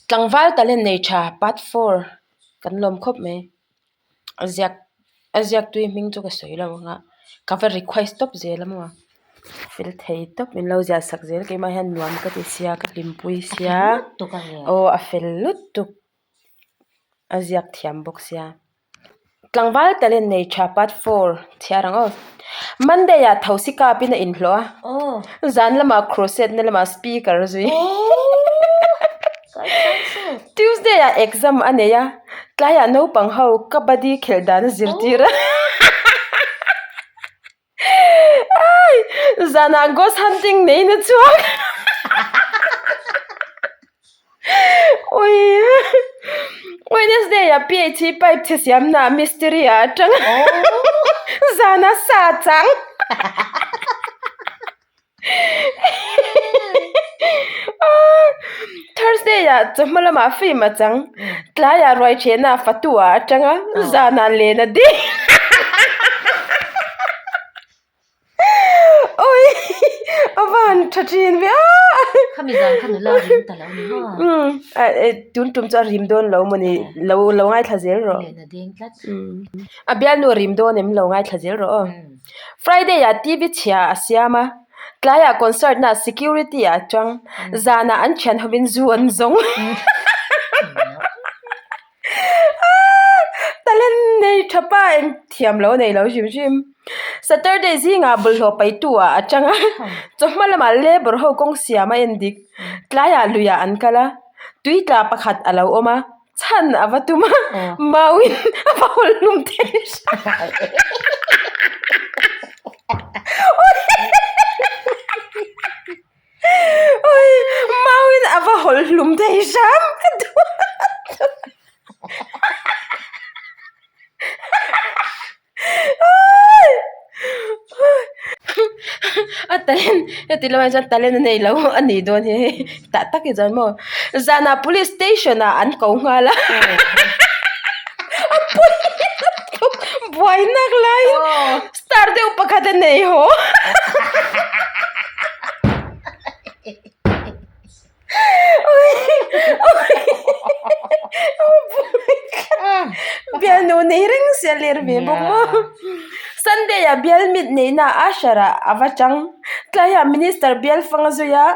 Tlangval talent nei tha part four kan lawm khawp mai a ziak a ziak tui hming chu ka sawi lo ang a ka va request tawp zel a maw fel thei tawp min lo ziah sak zel keimah hian nuam ka ti sia ka hlimpui sia aw a fel lutuk a ziak thiam bawk sia. Tlangval talent nei tha part four chhiar ang aw. Monday ah thosi kap in a inhlawh a, zan lamah crochet na lamah speaker a zui. Tuesday ah exam a nei a, tlaiah naupang ho kabaddi khelh dan a zirtir a. Zanah ghost hunting neiin a chhuak Wednesday ah PH hi pipe chhe siamna ah mistiri ah a tang a zanah sa a chang Thursday ah chawhma lamah film a chang tlaiah ruai thehna ah fatu ah a tang a zanah len a ding Ui a va han tha thin ve a Khami zan kha nula a rim ta lo ni maw? Umm tun tum chu a rim dawn lo mawni lo lo ngaithla zel rawh. Len a ding tlat. A bialnu a rim dawn em lo ngaithla zel rawh aw. Friday ah TV chhia a siam a, tlaiah concert na security ah a tang, zanah an thian hovin zu an zawng. Talent nei tha pa eng thiam lo nei lo hrim hrim. Saturday zingah bawlhhlawh paitu ah a tang a, chawhma lamah labour ho kawng siam a en dik. Tlaiah luiah an kal a, tui tla pakhat a lo awm a. Chhan a va tum a, mauin a va hawl hlum thei hram. Mauin a va hawl hlum thei hram ka duh a. A talent heti lamah chuan talent a nei lo a nih dawn hi hei tah tak hi chuan maw zanah police station ah an ko nghal a a pawi buai nak laiin star deuh pakhat a nei haw. Bialnu nei reng sia ler ve bawk maw Sunday ah bial mit neihna usher ah a va chang tlaiah minister bial fang a zui a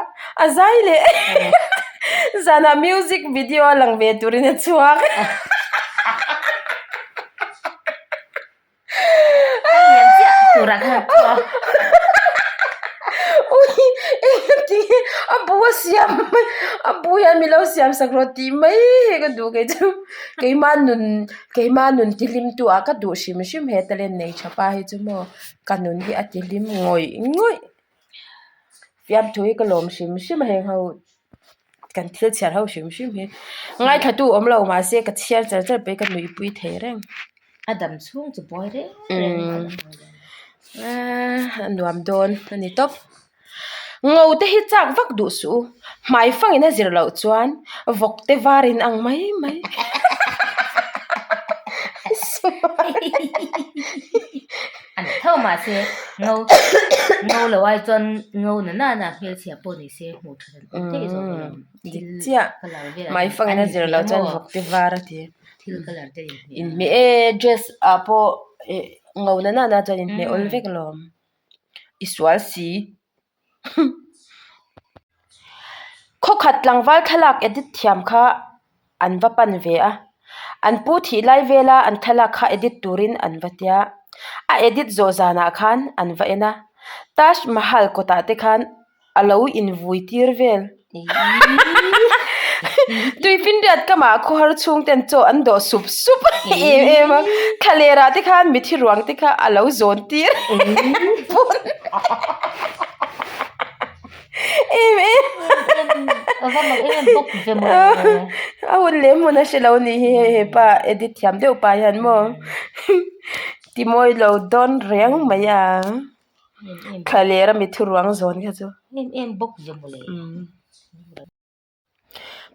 a zai leh zanah music video a lang ve turin a chhuak. A bu a siam mai a bu hian min lo siam sak rawh tih mai hi ka duh kei chu keimah nun keimah nun ti hlim tu ah ka duh hrim hrim he talent nei tha pa hi chu maw ka nun hi a ti hlim ngawih ngawih fiamthu hi ka lawm hrim hrim a heng ho. Kan thil chhiar ho hrim hrim hi ngaithla tu awm lo mahse ka chhiar char char pawh hi ka nuihpui thei reng. A dam chhung chu buai reng reng a nuam dawn a ni tawp. Ngo te hi chak vak duh suh u hmai fangin a zir loh chuan vawk te var in ang mai mai. A ni tho mahse ngo ngo lo ai chuan ngo na nana hmelchhia pawh ni se hmuh tha dan awm daih zawk alawm. Dik chiah hmai fangin a zir loh chuan vawk te var a ti. Thil colour te inhmeh. Inhmeh e dress ah pawh ngo na nana chuan inhmeh awl vek alawm. I sual si. Khawkhat tlangval thlalak edit thiam kha an va pan ve a, an pu thih lai vela an thlalak kha edit turin an va tia. A edit zawh zanah khan an va en a, Taj Mahal kawtah te khan a lo invui tir vel. Tuifinriat kamah khawhar chhungten chaw an dawh sup sup em em a, thlalerah te khan mithi ruang te kha a lo zawn tir em em a hun leh hmun a hre lo nih hi hei hepa edit thiam deuh pah hian maw timawi lo dawn reng mai a. Thla ler a mithu ruang zawn kha chu. Em em bawk ve mawle.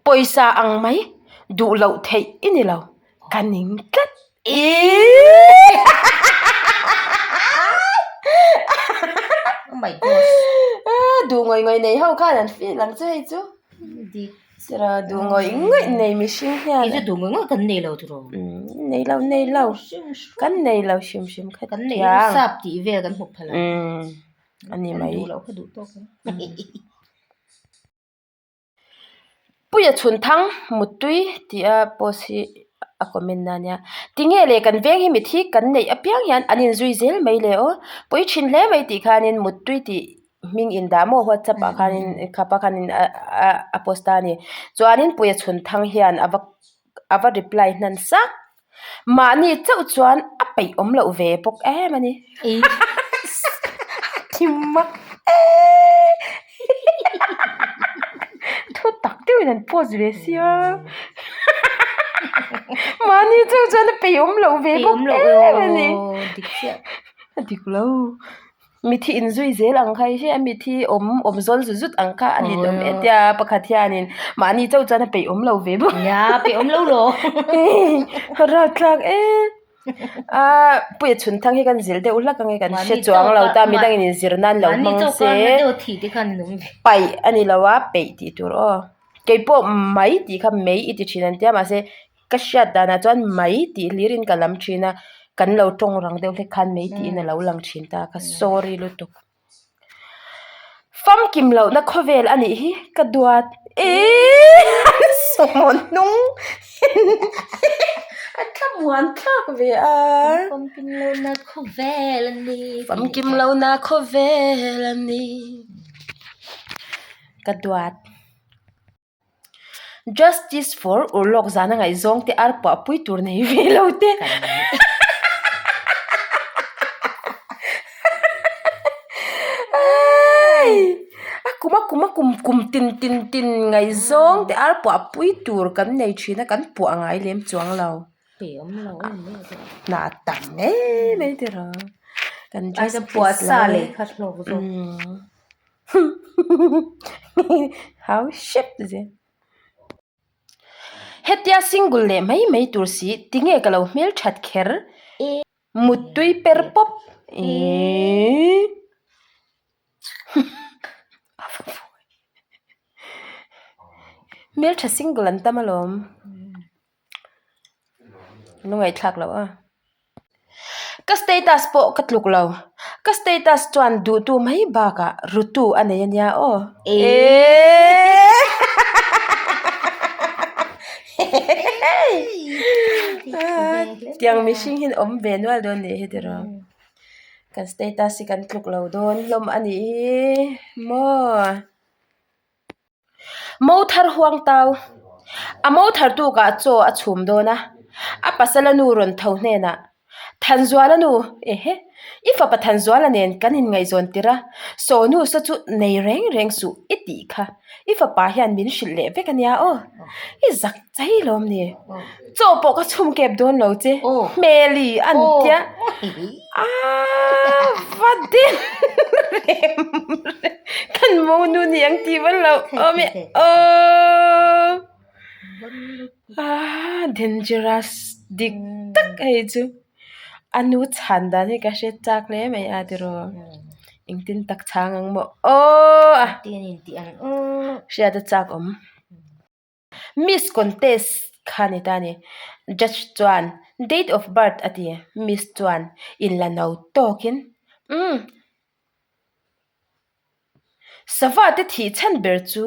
Pawisa ang mai duh loh theih i ni lo. Ka ning tlat. Iiii. Oh my gosh. Duh ngawih ngawih nei ho khan an feel ang che hei chu. Dik. Sira duh ngawih ngawih nei mihring hian. Kei chu duh ngawih ngawih kan nei lo tiraw? Umm nei lo nei lo kan nei lo hrim hrim kha Kan nei lo sap tih vel kan hmu pha lo. Umm a ni mai. Kan duh loh kha duh tawk ang. Puia chhun thang Muttui tih a post hi a comment na ania. Tinge le kan veng hi mithi kan neih apiang hian an inzui zel mai le aw. Pawi thin hle mai tih khanin Muttui tih hming indah maw whatsapp ah khanin khapa khanin a post ta a ni. Chuanin Puia chhun thang hian a va a va reply hnan sak. Mahni chauh chuan a peih awm loh ve bawk em a ni. Thi mak e Thu tak deuhin an post ve sia. Mahni chauh chuan a peih awm loh ve bawk em a ni. A dik lo. Mithi inzui zel ang kha hi a mithi awm awm zawl zut zut ang kha a ni awm e tia pakhat hianin mahni chauh chuan a peih awm lo ve bawk. Nia peih awm lo lo. Ralthlak e. A puia chhun thang hi kan zilh deuh hlak ange kan hre chuang lo ta midangin inzir nan lo hmang se paih a ni lo a peih tih tur aw. Keipawh mai tih kha mei i ti thin an tia mahse Ka hriat danah chuan mai tih hlirin ka lam thin a, kan lo tawng rang deuh hlek khan mai tiin a lo lang thin ta ka sorry lutuk. Famkim lohna khawvel a nih hi ka duat eee sawn hnung a thlamuan thlak ve a. Famkim lohna khawvel a ni. Famkim lohna khawvel a ni ka duat. Justice for Urlawk zana ngaihzawng te ar puah pui tur nei ve lo te. A kum a kum a kum kum tin tin tin ngaihzawng te ar puah pui tur kan nei thin a kan puah ngai lem chuang lo. Hna tam em em tiraw kan justice lo e. Hau hrep zel. Hetia single leh mai mai tur si tinge ka lo hmel that kher muttui per pawp eeii hmeltha single an tam alawm. Lungaihthlak loh a. Ka status pawh ka tluk lo. Ka status chuan duhtu mai bakah rutu a nei a nia aw. Eeeee. Tiang mihring hi awm ve nual dawn nih hi tiraw. Kan status hi kan tluk lo dawn hlawm a nih hi maw. Mo thar huang tau. A mo thar tukah chaw a chhum dawn a, a pasala nu rawn tho hnenah, Thanzuala nu, ehe, i fapa Thanzuala nen kan inngaihzawn tir a, saw nu saw chu nei reng reng suh i tih kha, i fapa hian min hrilh leh vek a nia aw, i zak chai lawm ni, chaw pawh ka chhum kep dawn lo che, hmeli an tia, aaa va den rem rem. Kan monu ni ang tih va lo awm e aww ah dangerous dik tak hei chu a nu chhan dan hi ka hre chak hle mai a tiraw engtin tak chhang ang maw aww a hriat a chak awm. Miss contest kha ni ta ni judge chuan date of birth a ti miss chuan inla no tawkin umm. Sava te thih chhan ber chu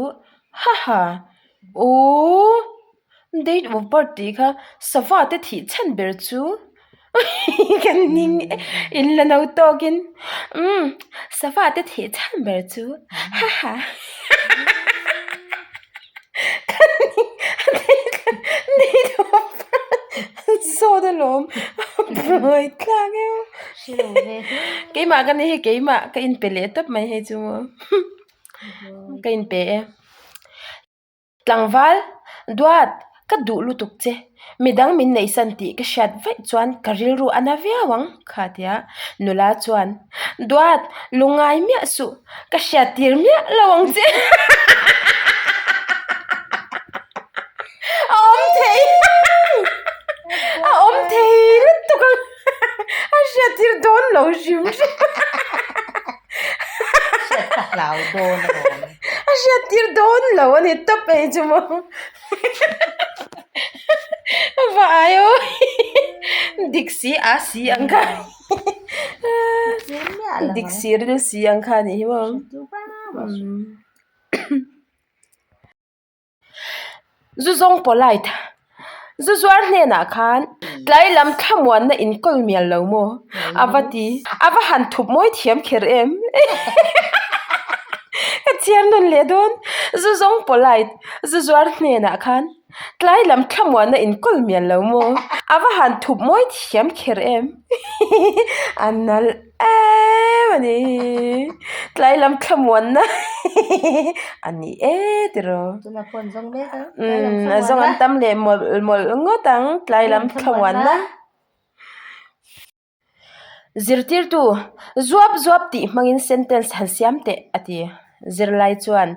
haha ooh date of birth tih kha sava te thih chhan ber chu kan ning in la no tawkin umm sava te thih chhan ber chu haha kan ning date of birth zawt alawm buai thlak em. Keimah ka ni hi keimah ka inpe leh tawp mai hei chu ka inpe e. Tlangval, Duat, ka duh lutuk che. Midang min neihsan tih ka hriat vaih chuan ka rilru a na viau ang, kha tia nula chuan, Duat, lungngai miah suh, ka hriat tir miah lo ang che. A awm thei a awm thei lutuk ang a hriat tir dawn lo hrim hrim Hriat ka hlau dawn alawm. A hriat. hriat tir dawn lo a ni tawp ei chu maw va ai aw dik si a si ang kha dik si ril si ang kha a nih hi maw. Zu zawng polite zu zuar hnenah khan tlai lam thlamuanna inkawl mial lo maw a va ti a va han thup mawi thiam kher em ka chiar nawn leh dawn zu zawng polite zu zuar hnenah khan tlai lam thlamuanna inkawl mial lo maw a va han thup mawi thiam kher em a nalh. Em a ni tlai lam thlamuanna a ni e tiraw Tunah pawh an zawng mek a tlai lam umm a zawng an tam leh mawlh mawlh ngawt ang tlai lam thlamuanna zirtirtu zuap zuap tih hmangin sentence han siam teh a ti zirlai chuan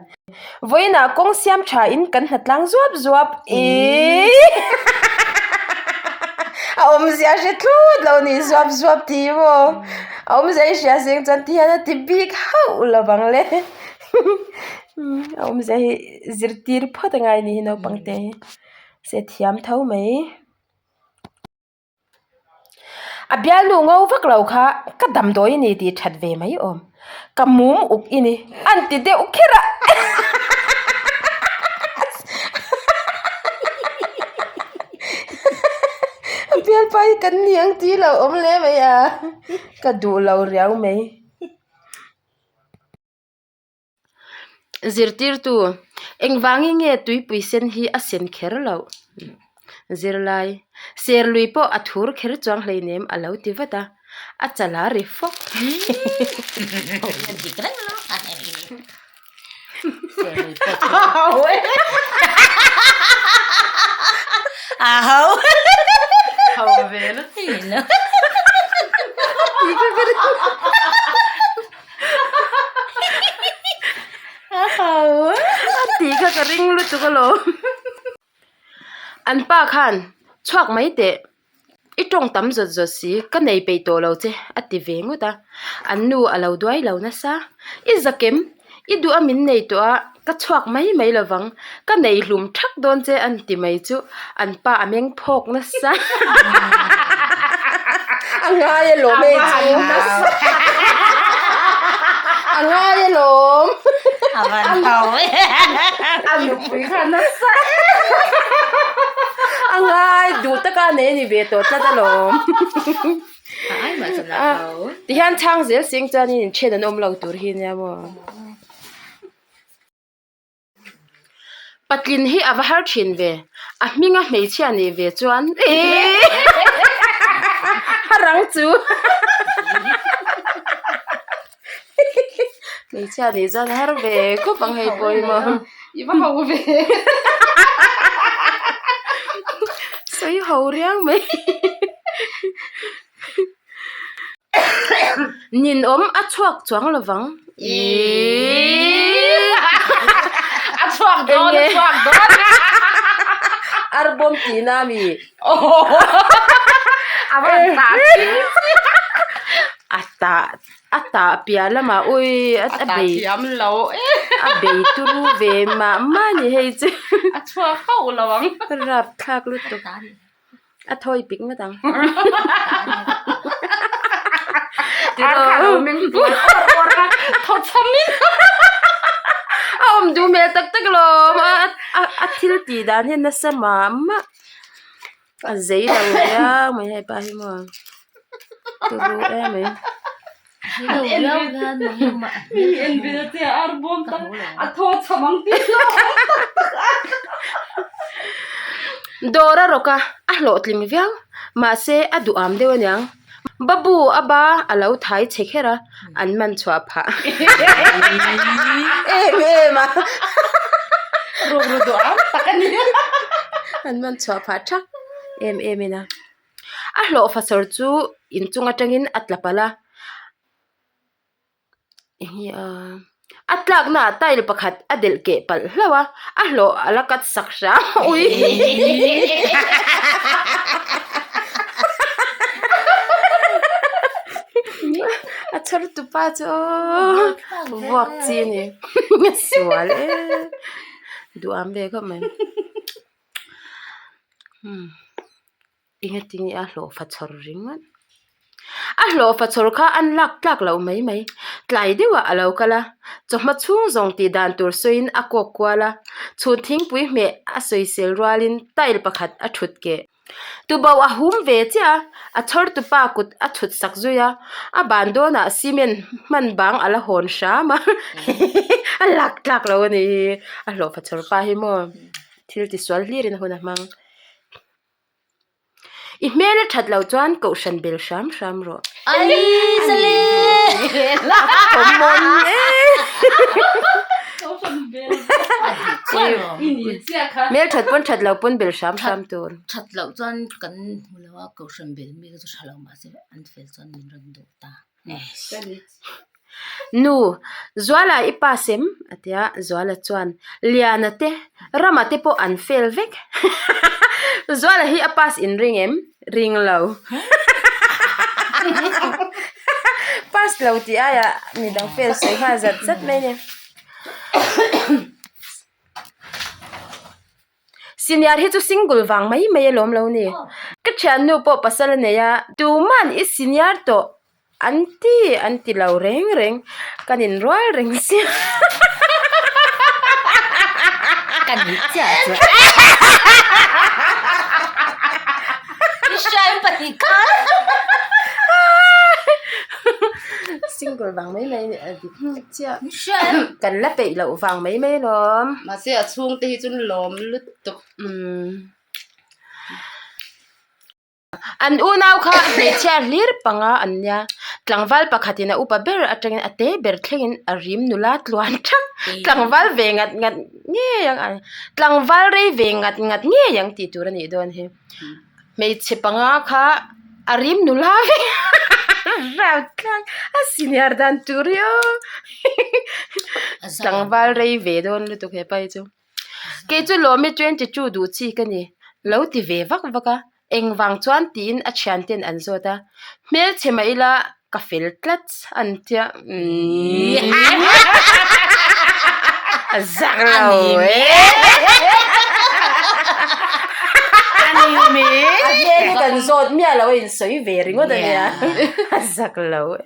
vawiinah kawng siam tha in kan hnatlang zuap zuap ihh a awmzia hre tlut lo ni zuap zuap tih hi maw a awmzia hi hria seng chuan ti hian a ti bik hauh lo vang le a awmzia hi zirtir phawt a ngai a ni hi naupang te hi se thiam tho mai. A bialnu ngo vak lo kha ka damdawi a ni tih that ve mai awm. Ka mum uk i ni an ti deuh kher a. A bialpa hi kan ni ang tih lo awm hle mai a, ka duh lo riau mai. Zirtirtu, Engvangin nge tuipui sen hi a sen kher loh? Zirlai, Serlui pawh a thur kher chuang hleinem a lo ti vat a, a chal a ri fawk. A tih kha ka ring lutuk alawm an pa khan chhuak mai teh i tawng tam zawt zawt si ka nei peih tawh lo che a ti ve ngawt a an nu a lo duai lo nasa i zakem i duh a min nei tawh a ka chhuak mai mai lo vang ka nei hlum thak dawn che an ti mai chu an pa a meng phawk nasa a ngai alawm hei chu a ngai alawm a nupui kha nasa a ngai duh taka nei a ni ve tawh tlat alawm tihian chhang zel sing chuanin inthen an awm lo tur hi nia maw. Patlin hi a va har thin ve, a hminga hmeichhia nih ve chuan a rang chu hmeichhia nih chuan a har ve khawp ang hei pawh hi maw i va ho ve sawi ho riau mai Ninawm a chhuak chuang lo vang. A chhuak dawn, a chhuak dawn. Arbawm tihna a mi. A van tah chi. A tah, a tah piah lamah ui a bei. A tah thiam lo e. A bei turu ve mah mah a ni hei chu. A chhuak hauh lo ang. Rapthlak lutuk. A thawi pik ngawt ang. A awm duh hmel tak tak alawm a thil tih dan hian nasa mah mah a zei lo viau mai hepa hi maw turu em mai. Dawr a rawk a, a hlawhtling viau. Mahse, a duham deuh aniang. Babu a ba a lo thai chhe kher a, an man chhuah phah em em a. An man chhuah phah thak em em in a. A hlawhfa sawr chu inchung atangin a tla palh a enge a a tlakna ah tile pakhat a delh keh palh hlauh a a hlawh a la cut sak hram ui a chhuak. chhar tupa chu aw vuak chi a ni sual e duham ve khawp mai umm engatinge a hlawhfa chhawr ringawt a hlawhfa chhawr kha an lak tlak loh mai mai tlai deuhah a lo kal a chawhma chhung zawng tih dan tur sawiin a kawk kual a chhun thingpui hmeh a sawisel rualin tile pakhat a thut keh. Tuboh a hum ve chiah a, a chhawr tupa kut a chhut sak zui a, a ban dawnah cement hman bang a la hawn hram a, a lak tlak lo a ni hi, a hlawhfa chhawr pa hi maw thil tisual hlir in hun a hmang. I hmel a that loh chuan kohhran bel hram hram rawh. Ai zale! A common e. Hmel that pawn that lo pawn bel hram hram tur. That loh chuan kan hmu lo a, kohhran bel mi kha chu tha lo mahse an fel chuan min rawn duh ta. Nu, Zuala i pass em? a ti a, Zuala chuan, Liana te, Rama te pawh an fail vek. Zuala hi a pass in ring em? Ring lo. Pass lo tih aiah midang fail sawi nghal zat zat mai a ni. Senior hi chu single vang mai mai alawm lo ni. Ka thiannu pawh pasal a nei a, tuman i senior tawh an ti an ti lo reng reng, kan inrual reng sia. Ka nih chiah chu. I hriain pahnih kha. Single vang mai mai a dik chiah. Kan la peih loh vang mai mai alawm. Mahse a chhungte hi chu lawm lutuk. Umm. An unau kha hmeichhia hlir panga an nia. Tlangval pakhatin a upa ber atangin a te ber thlengin a rim nula tluan thak. Tlangval ve ngat ngat ngei ang tlangval rei ve ngat ngat ngei ang tih tur a nih dawn hi. Hmeichhe panga kha a rim nula vek rau tlang a senior dan tur hi aw tlangval rei ve dawn lutuk hepa hi chu kei chu lawmi 22 duh chi ka ni lo ti ve vak vak a engvang chuan tiin a thian ten an zawt a hmelchhe mah ila ka fel tlat an tia umm a zak lo e a hmel hi kan zawt miah lo a insawi ve ringawt a nia a zak lo e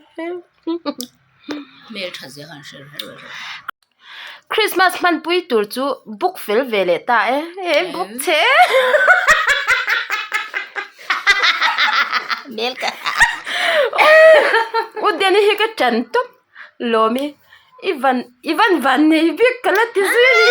Christmas hmanpui tur chu book fel ve leh ta e he book chhe u Danny hi ka ṭan tawp lawm i i van i van van nei bik ka la ti zui a ni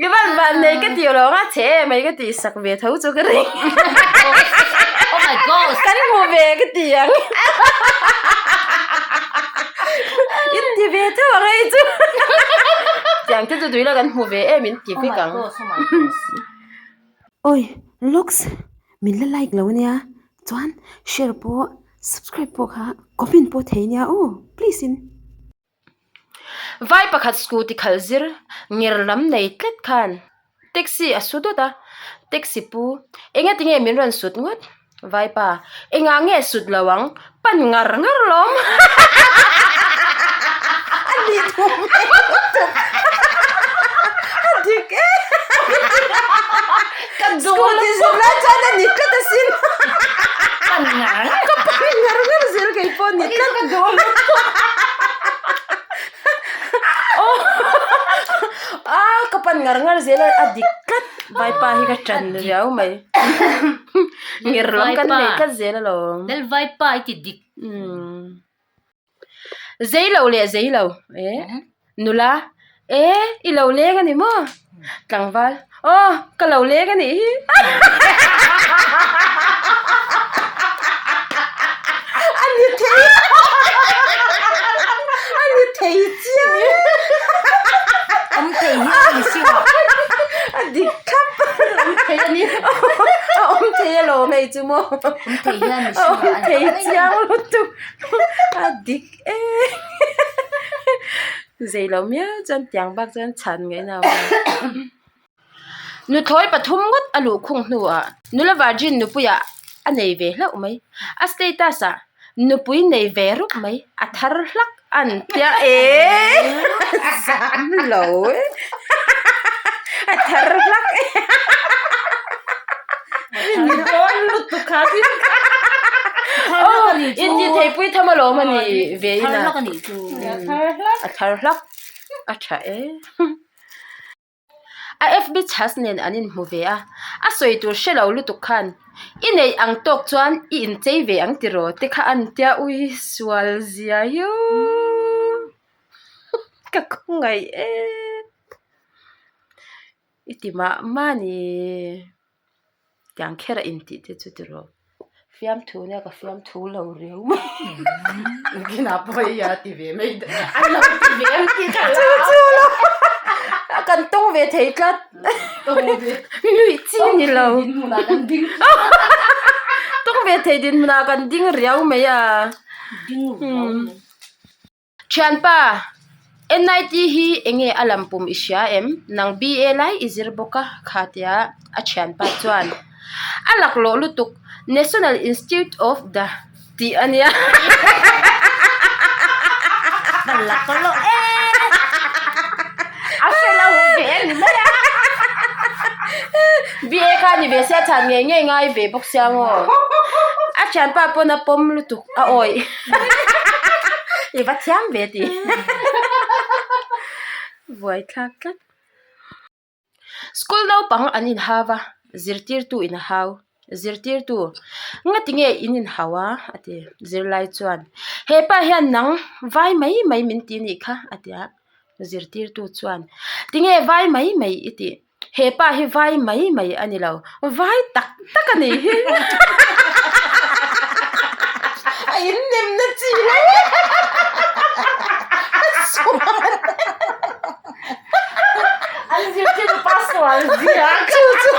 I van van nei ka tih lo anga che mai ka tih sak ve tho chu ka ring. Oh my gosh. Kan hmu ve ka ti ang. In ti ve tho ang hei chu. Tiang te chu tuila kan hmu ve em in ti vek ang. Oh my gosh. Oi looks min la like lo ania chuan share pawh subscribe pawh kha comment pawh thei ania aw please in. Vai pakhat scooty khalh zir nger lam nei tlat khan taxi a su dawt a taxi pu eng ati nge min rawn sut ngawt vaipa engah nge sut lo ang pan ngar ngar lawm a ni thum a dik em scooty zir lai chuan a ni tlat asin ka pan ngar ngar zel kei pawh a ni tlat a ka pan ngar ngar zel a a dik tlat vaipa hi ka ṭan riau mai nger lam kan nei tlat zel alawm Lal vaipa i ti dik Zei lo leh zei lo e nula e i lo leng a ni maw tlangval aw ka lo leng a nih hi a ni thei a ni thei chiang awm thei hi a ni si a a dik thlap awm thei a ni a awm thei alawm hei chu maw awm thei hian a ni si a awm thei chiang lutuk a dik e zei lo miau chuan tiang bak chuan chhan ngaih na awm lo. Nuthlawi pathum ngawt a luhkhung hnuah nula virgin nupuiah a nei ve hlauh mai. A status ah nupui nei ve rup mai, a thar hlak an tia e zam lo e a thar hlak e Ni dawn lutuk kha thil kha. Aw inti theipui tham alawm a ni ve in a. A thar hlak a tha e. A FB chhas nen an inhmu ve a, a sawi tur hre lo lutuk khan i neih ang tawk chuan i inchei ve ang tiraw te kha an tia ui sual zia hiu ka khawngaih e i ti mah mah ni tiang kher a intih te chu tiraw. Fiamthu nia ka fiamthu lo riau mai. Nakinah pawh hei a ti ve mai an lo ti ve ang tih ka Chu chu lo kan tawng ve thei tlat nuih chi ni lo dinhmunah kan ding tawng ve thei dinhmunah kan ding riau mai a. Ding riau mai. Thianpa, NIT hi enge a lam pum i hria em? Nang BA lai i zir bawk a, kha tia a thianpa chuan a laklawh lutuk National Institute of the tih a nia. A laklawh e! A hre lo ve a ni mai a. BA kha ni ve sia chhan ngei ngei ngai ve bawk sia maw. A thianpa pawn a pawm lutuk a awih. I va thiam ve ti. Buai thlak tlat. School naupang an inhau a, zirtirtu in a hau. Zirtirtu, Ngati nge in inhau a? a ti. Zirlai chuan, Hepa hian nang vai mai mai min ti nih kha a ti a. Zirtirtu chuan, Tinge vai mai mai i tih? He pa hi vai mai mai a ni lo, vai tak tak a nih hi. A innemna chi lo a sual. An zirtirtu pa sual zia. Chu chu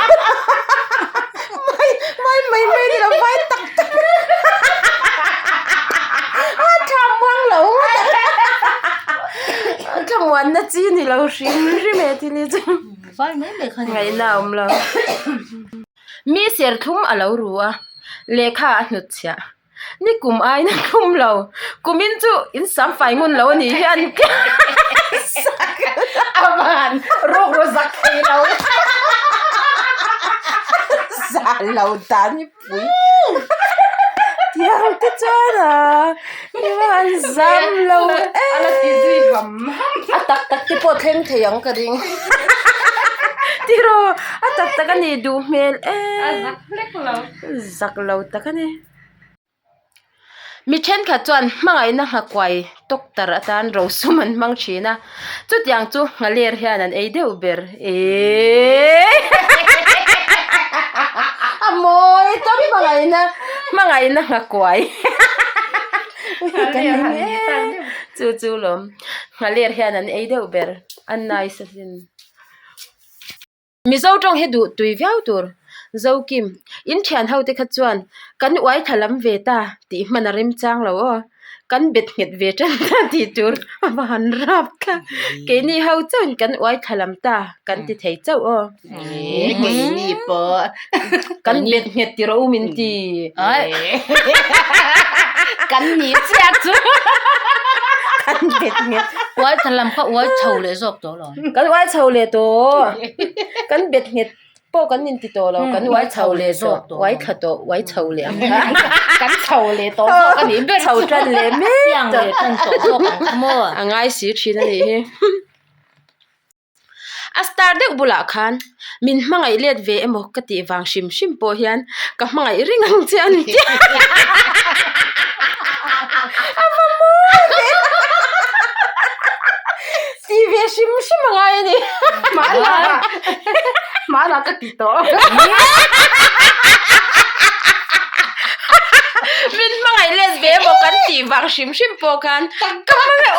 vai vai mai mai ni lo, vai tak tak. A thla muang lo ngawt a. Thla muanna chi ni lo hrim hrim e thil hi chu. Vai mai mai kha ni. Ngaihna a awm lo. Mi serthlum a lo ru a, lehkha a hnut chhiah. Ni kum aiin a tlum lo. Kumin chu in sam fai ngun lo a nih hi an ti A van ruk ru zak thei lo. Zah lo dan hi pui. Tiang te chuan a i van zam lo em. A la ti zui ham ham. A tak tak te pawh thleng thei ang ka ring. Tiraw a tak tak a nih duh hmel em. A zak hlek lo. Zak lo tak a ni. Mi thenkhat chuan hmangaihna nghakuai doctor atan rosum an hmang thin a, chutiang chu nghaler hian an ei deuh ber eeii a mawi tawp hmangaihna hmangaihna nghakuai chu chu lawm nghaler hian an ei deuh ber a nice asin. Mizo tawng hi duh tui viau tur. Zokim, in thian ho te kha chuan kan uai thla lam ve ta tih hman a rem chang lo aw. Kan bet nghet ve tan ta tih tur a va han rap thlak. Keini ho chauhin kan uai thla lam ta kan ti thei chauh aw. Keini pawh. Kan bet nghet ti rawh u min ti. Kan ni chiah chu. Kan bet nghet. Uai thla lam kha uai chho leh zawk tawh lo. Kan uai chho leh tawh. Kan bet nghet pawh kan inti tawh lo. Kan uai chho leh tawh. Uai thla tawh, uai chho leh ang kha. Kan chho leh tawh zawk a nih ber chu. Chho tan leh mek tawh. Tiang leh tan tawh zawk ang kha maw. A ngai si thin a nih hi. A star deuh bulah khan min hmangaih let ve emaw ka tih vang hrim hrim pawh hian ka hmangaih ring ang che a ni tia a va mawi ve ti ve hrim hrim a ngai a ni Hmanah ka ti tawh min hmangaih let ve emaw kan tih vang hrim hrim pawh khan ka hmangaih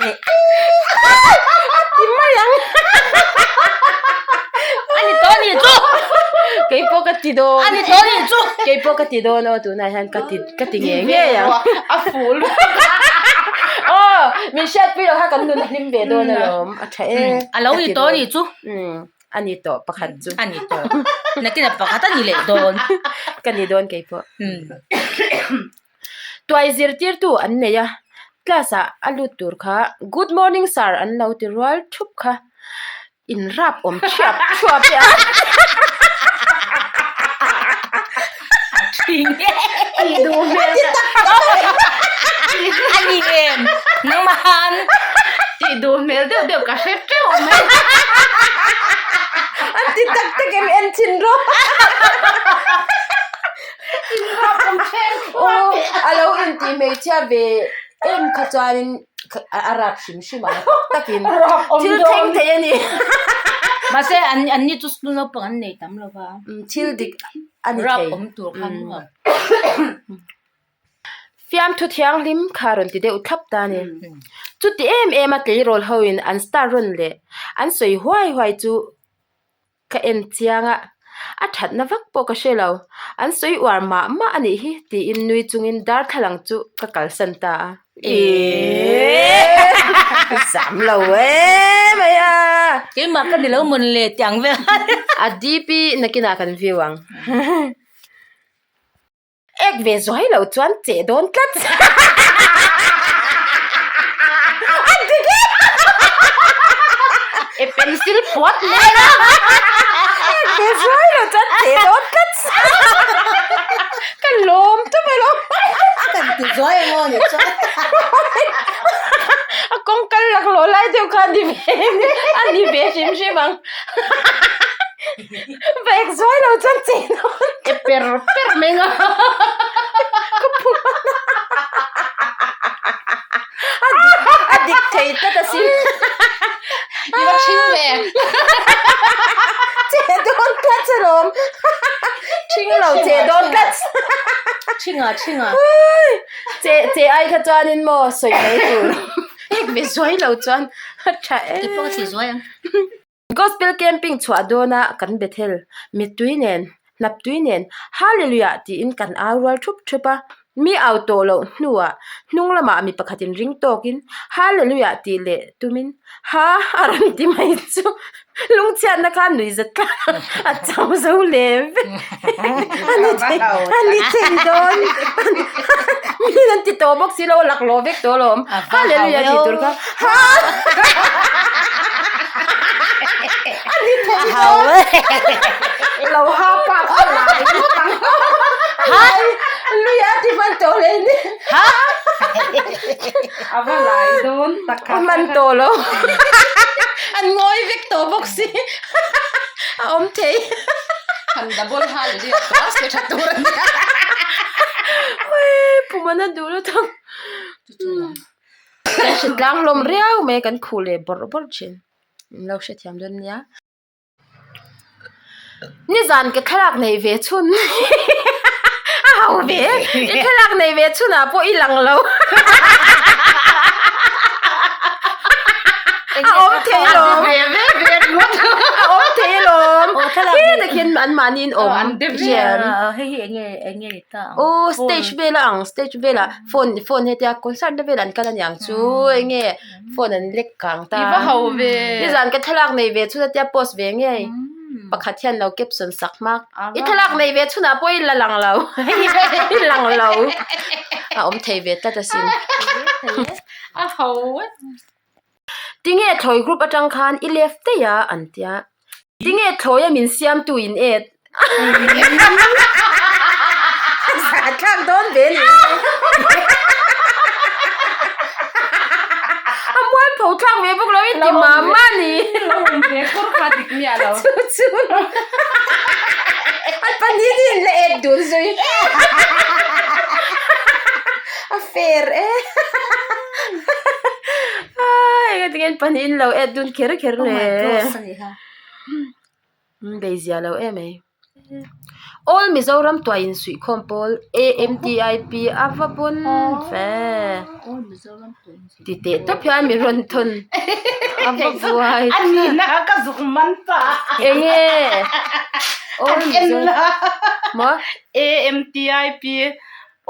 A ti mai ang. A ni tawh a ni chu. Kei pawh ka ti dawn. A ni tawh a ni chu. Kei pawh ka ti dawn aw tunah hian ka ti ka ti ngei ngei ang. A ful. Aw. Min hriatpui loh kha kan nun a hlim ve dawn alawm. A tha e. A lo ni tawh a nih chu. A ni tawh pakhat chu. A ni tawh. Nakinah pakhat a ni leh dawn. Ka ni dawn kei pawh. Tuai zirtirtu an nei a, class ah a lut tur kha Good morning sir an lo ti rual thup kha. In rap awm thiap thuap e a. Tih duh hmel A ni em? Nangmahan. Tih duh hmel deuh deuh ka hre teuh mai. An ti tak tak em en thin rawh. In rap awm thiap thuap e a. A lo intih hmeichhia ve em kha chuanin a rap hrim hrim ang takin thil thleng thei a ni. Mahse an an ni chu school naupang an nei tam lo va. Thil dik a ni thei. Rap awm tur kha maw. Fiamthu thianghlim kha rawn ti deuh thlap ta a ni. Chuti em em a tleirawl hoin an star rawn leh an sawi huai huai chu Ka en chiang a, a thatna vak pawh ka hre lo. An sawi uar mah mah a nih hi tiin nui chungin darthlalang chu ka kalsan ta a. Eeeee! Zam lo e mai a! Keimah ka ni lo mawn le tih ang vel. A DP nakinah kan view ang. Ek ve zuai lo chuan che dawn tlat. A dik e! E pencil puat mai a! Ek ve zuai lo chuan che dawn tlat. Ka lawm tawp alawm. Kan ti zuai ang aw ni chuan. A kawng kal laklawh lai deuh kha a ni ve a ni ve hrim hrim ang. Va ek zuai lo chuan che dawn. E per per mai nga. Ka phu A dik a dik thei tlat asin. I va thing ve. Che dawn tlat alawm. Thing lo che dawn tlat. Thinga thinga. Che che ai kha chuanin maw sawi mai tur. Ek ve zuai lo chuan a tha em. I pawh a chhe zuai ang. Gospel camping chhuah dawna kan Bethel mittui nen, hnaptui nen Hallelujah tiin kan au rual thup thup a. Mi au tawh loh hnuah hnung lamah mi pakhatin ring tawkin Hallelujah tih leh tumin Ha a rawn ti mai chu lungchhiatna khan nuih zat thlak a chau zo leh vek a ni thei a ni thei dawn mi an ti tawh bawk si lo a laklawh vek tawh alawm Hallelujah tih tur kha Ha A ni thei dawn. Lo ha pa kha lai ngawt ang. Lai lui a ti hman tawh le ni. Ha A va lai dawn tak A hman tawh lo. An ngawi vek tawh bawk si. A awm thei. Han double hallelujah tawh a se tha tur a nia. Pumana duh lutuk. Kan hre tlang hlawm riau mai a kan khuh leh bawrh bawrh thin in lo hrethiam dawn nia nizan ka thlalak neih ve chhun a ho ve i thlalak neih ve chhun ah pawh i lang lo a awm thei alawm a awm thei alawm khi takin an mahni in awm aw stage vel a ang stage velah. Phone phone hetia concert na vel an kal aniang chu enge phone an lek kang ta I va ho ve nizan ka thlalak nei ve chhun atia post ve ngei pakhat hian lo caption sak hmak i thlalak nei ve chhunah pawh i la lang lo i lang lo a awm thei ve tlat asin a ho e tinge thlawi group atang khan i left daih a an tia Tinge thlawi a min siamtu in et? A thlak dawn ve ni. A mual pho thlak ve bawk lo i ti mah mah ni. Lo awm ve khur kha dik miah lo. Chu chu. A pahnih hi in la et dun zui. A fair e. Ai engati nge an pahnih in lo et dun kher kher le. Oh my gosh a ni kha. Bei zia lo em ai. All Mizoram tuah in suihkhawm pawl AMTIP a va pawn ve. Ti teh tawp hian mi rawn thawn a va buai. A nihna kha ka zuk man ta. Enge? All Mizoram. Maw? AMTIP.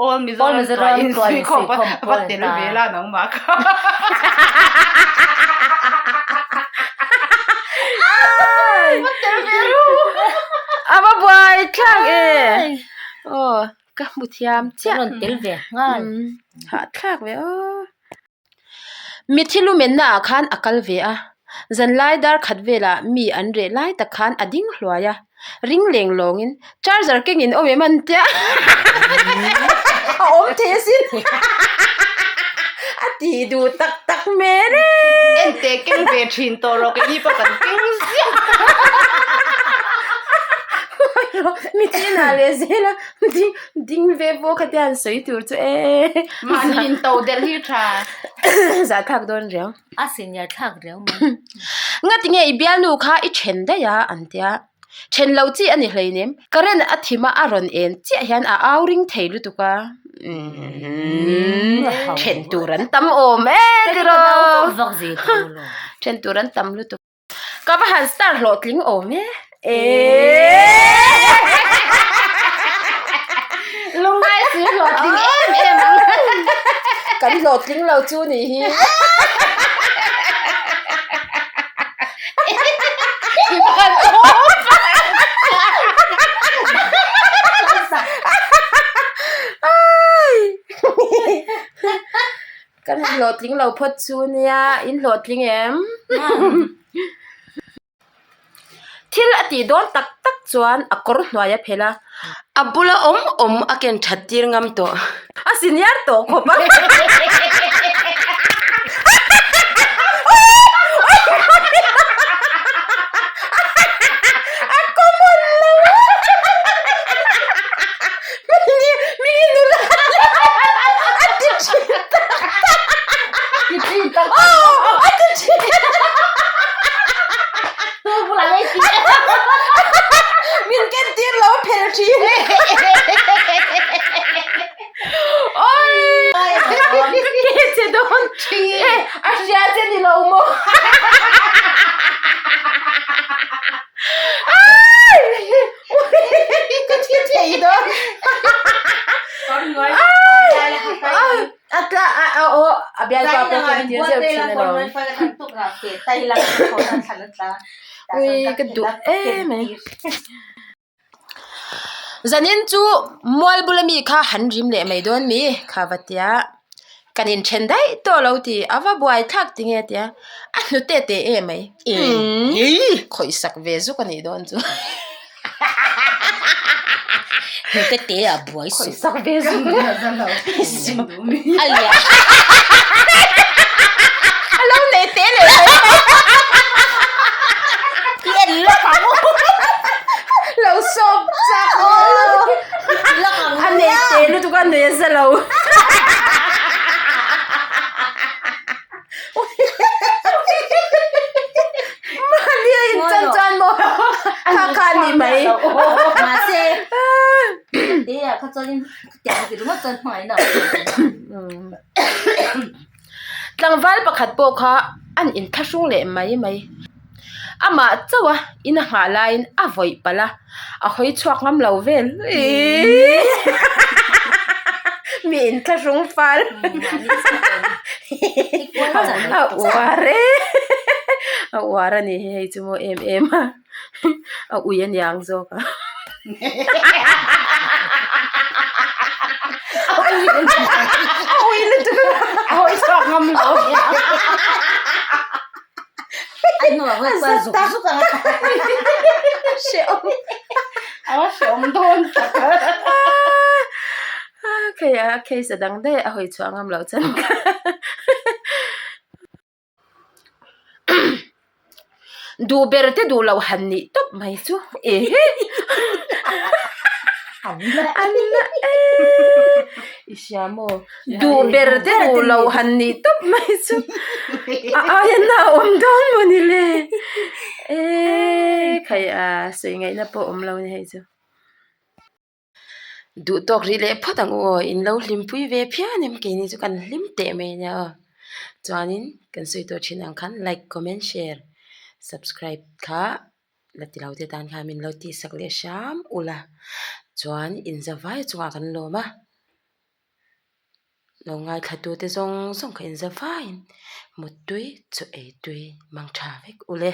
All Mizoram tuai insuikhawm va tel ve la nangmah kha. Va tel ve ru. A va buai thlak e. Aw ka hmu thiam chiah. Ka rawn tel ve nghal. Hahthlak ve aw. Mithi lumenna ah khan a kal ve a, zanlai dar khat velah mi an reh lai tak khan a ding hluai a, ring leng lawngin charger kengin awm em an tia a awm thei asin a ti duh tak tak hmel e. Ente keng ve thin tawh rawh keini pawh kan keng ziah. Mithi inah leh zel a ding Ding ve pawh kha tian sawi tur chu e. Mahni in to delh hi tha. Zah thlak dawn riau. A senior thlak riau mai. Ngati nge i bialnu kha i then daih a an tia. Then lo chi a ni hleinem. Current a thim a a rawn en chiah hian a au ring thei lutuk a. Then tur an tam awm e tiraw. Then tur an tam lutuk. Ka va han star hlawhtling awm e. Lungngai si hlawhtling em em ang. Kan hlawhtling lo chu nih hi. Kan han hlawhtling lo phawt chu nia, in hlawhtling em? Thil a tih dawn tak tak chuan a kawr hnuai a phelh a, a bula awm awm a ken that tir ngam tawh. A senior tawh khawp a. A common lo a. Mingi nula a ti thin tak tak. Ti thin tak tak. Aw a ti thin. Tu bulah ngei ti. Min ken tir lo a phel thin. Oi! Ka ke che dawn. Eh a hria che ni lo maw. Ai! Ka thi thei dawn. A tla a a aw a bialpa pawh ken tir zeuh thin alawm. Ui ka duh em mai. Zanin chu mual bula mi kha han rim leh mai dawn mi kha va tia kan inthen daih tawh lo ti a va buai thlak ti nge tia a hnute teh em mai khawih sak ve zuk a nih dawn chu hnute te a buai suh khawih sak ve zuk a lian a lo nei teh leh mai mai i en lawk ang u lo sawp chak a nei teh lutuk a nuih a za lo. Mahni a in chan chuan maw kha kha a ni mai. Mahse te ah kha chuan in tiang ti ringawt chuan hmangaihna a awm lo. Tlangval pakhat pawh kha an inthlahrung leh mai mai. Amah chauh a in a nghah laiin a vawih palh a, a hawi chhuak ngam lo vel. Mi inthlahrung fal. A uar e. A uar a ni hi hei chu maw em em a. A ui a niang zawk a. A ui lutuk a. A hawi chhuak ngam lo. A za tak Hrehawm. A hrehawm dawn tak. Khei a case a dang daih a hawi chhuah ngam loh chuan Duh ber te duh loh han nih tawp mai chu ehe an la e i hria maw duh ber te duh loh han nih tawp mai chu a aia na a awm dawn maw ni le e khai a sawi ngaihna pawh awm lo ni hei chu. Duh tawk rih leh phawt ang u aw in lo hlimpui ve phian em keini chu kan hlim teh mai ania aw chuanin kan sawi tawh thin ang khan like comment share subscribe kha la ti lo te tan khan min lo tihsak leh hram ula chuan in za vai chungah kan lawm a. Lo ngaithla tute zawng zawng kha inza vaiin muttui chu ei tui mang tha vek ule.